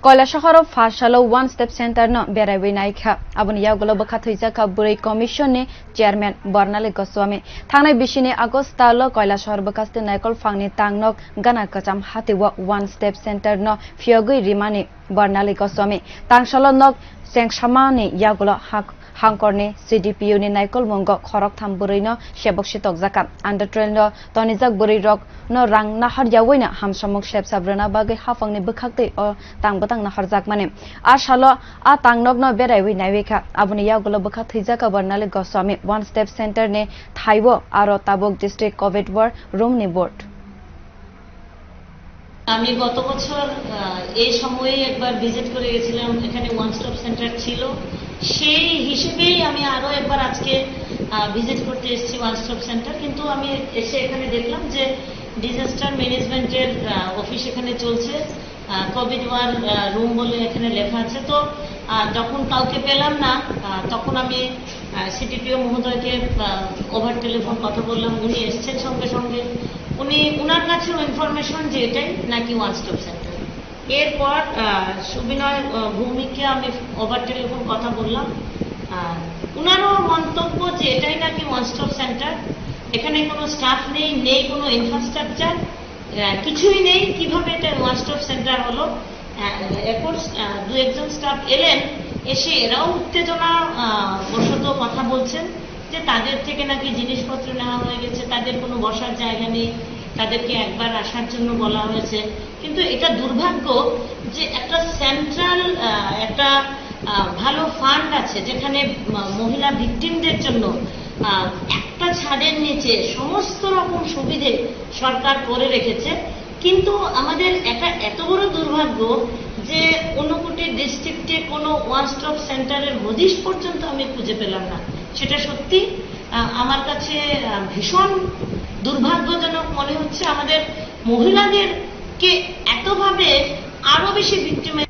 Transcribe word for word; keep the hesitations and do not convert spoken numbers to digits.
Koilashahar o pharsalo One Step Center no beraiwi naikha. Aboni yagulo bwkha thwijak kha bwrwi commission ni chairman Barnali Goswami. Thangnai bisini August talo Koilashahar bwkhaste naikol phangni tangnok gana kwcham hatio One Step Center no phiyogwi rimani Barnali Goswami. Tangsalo nok chengsamani yagulo hak-, hangkorni C D P O ni naikol mungo khoroktham bwrwino sebok si tokjakha. Under twelve no tonijak bwrwi rok no rang nahar yaui no hamsamung sepsap rwna bagwi haphangni bwkhak twi o tang bwtang naharjakmani. A salo a tangnokno beraiwi naiwi kha. Aboni yagulo bwkha thwijak kha Barnali Goswami One Step Center ni thaibo aro tabuk district covid ward room ni board. আমি গত বছর, আহ, এই সময়েই একবার ভিজিট করে গেছিলাম, এখানে one stop centre ছিল, সেই হিসেবেই আমি আরও একবার আজকে, আহ, ভিজিট করতে এসেছি ওয়ান স্টপ সেন্টার। কিন্তু আমি এসে এখানে দেখলাম যে ডিজাস্টার ম্যানেজমেন্টের, আহ, অফিস এখানে চলছে, আহ, কোভিড ওয়ার, আহ, রুম বলে এখানে লেখা আছে। তো, আহ, যখন কাউকে পেলাম না, আহ, তখন আমি, আহ, সিডিপিও মহোদয়কে, আহ, ওভার টেলিফোন কথা বললাম, উনি এসছেন সঙ্গে সঙ্গে। উনি, উনার কাছেও ইনফরমেশন যে এটাই নাকি ওয়ান স্টপ সেন্টার। এরপর, আহ, সুবিনয়, আহ, ভৌমিককে আমি ওভার টেলিফোন কথা বললাম। আহ, উনারও মন্তব্য যে এটাই নাকি ওয়ান স্টপ সেন্টার, এখানে কোনো স্টাফ নেই, নেই কোনো ইনফ্রাস্ট্রাকচার, আহ, কিছুই নেই, কিভাবে এটা ওয়ান স্টপ সেন্টার হলো। আহ, এরপর, আহ, দু একজন স্টাফ এলেন, এসে এরাও উত্তেজনা, আহ, বশত কথা বলছেন যে তাদের থেকে নাকি জিনিসপত্র নেওয়া হয়ে গেছে, তাদের কোনো বসার জায়গা নেই, তাদেরকে একবার আসার জন্য বলা হয়েছে। কিন্তু এটা দুর্ভাগ্য যে একটা সেন্ট্রাল, আহ, একটা, আহ, ভালো ফান্ড আছে, যেখানে ম-, মহিলা ভিকটিমদের জন্য, আহ, একটা ছাদের নিচে সমস্ত রকম সুবিধে সরকার করে রেখেছে। কিন্তু আমাদের এটা এত বড় দুর্ভাগ্য যে ঊনকোটি ডিস্ট্রিক্টে কোনো ওয়ান স্টপ সেন্টারের হদিশ পর্যন্ত আমি খুঁজে পেলাম না। সেটা সত্যি, আহ, আমার কাছে, আহ, ভীষণ দুর্ভাগ্যজনক মনে হচ্ছে। আমাদের মহিলাদেরকে এতভাবে আরো বেশি ভিক্টিমাইজ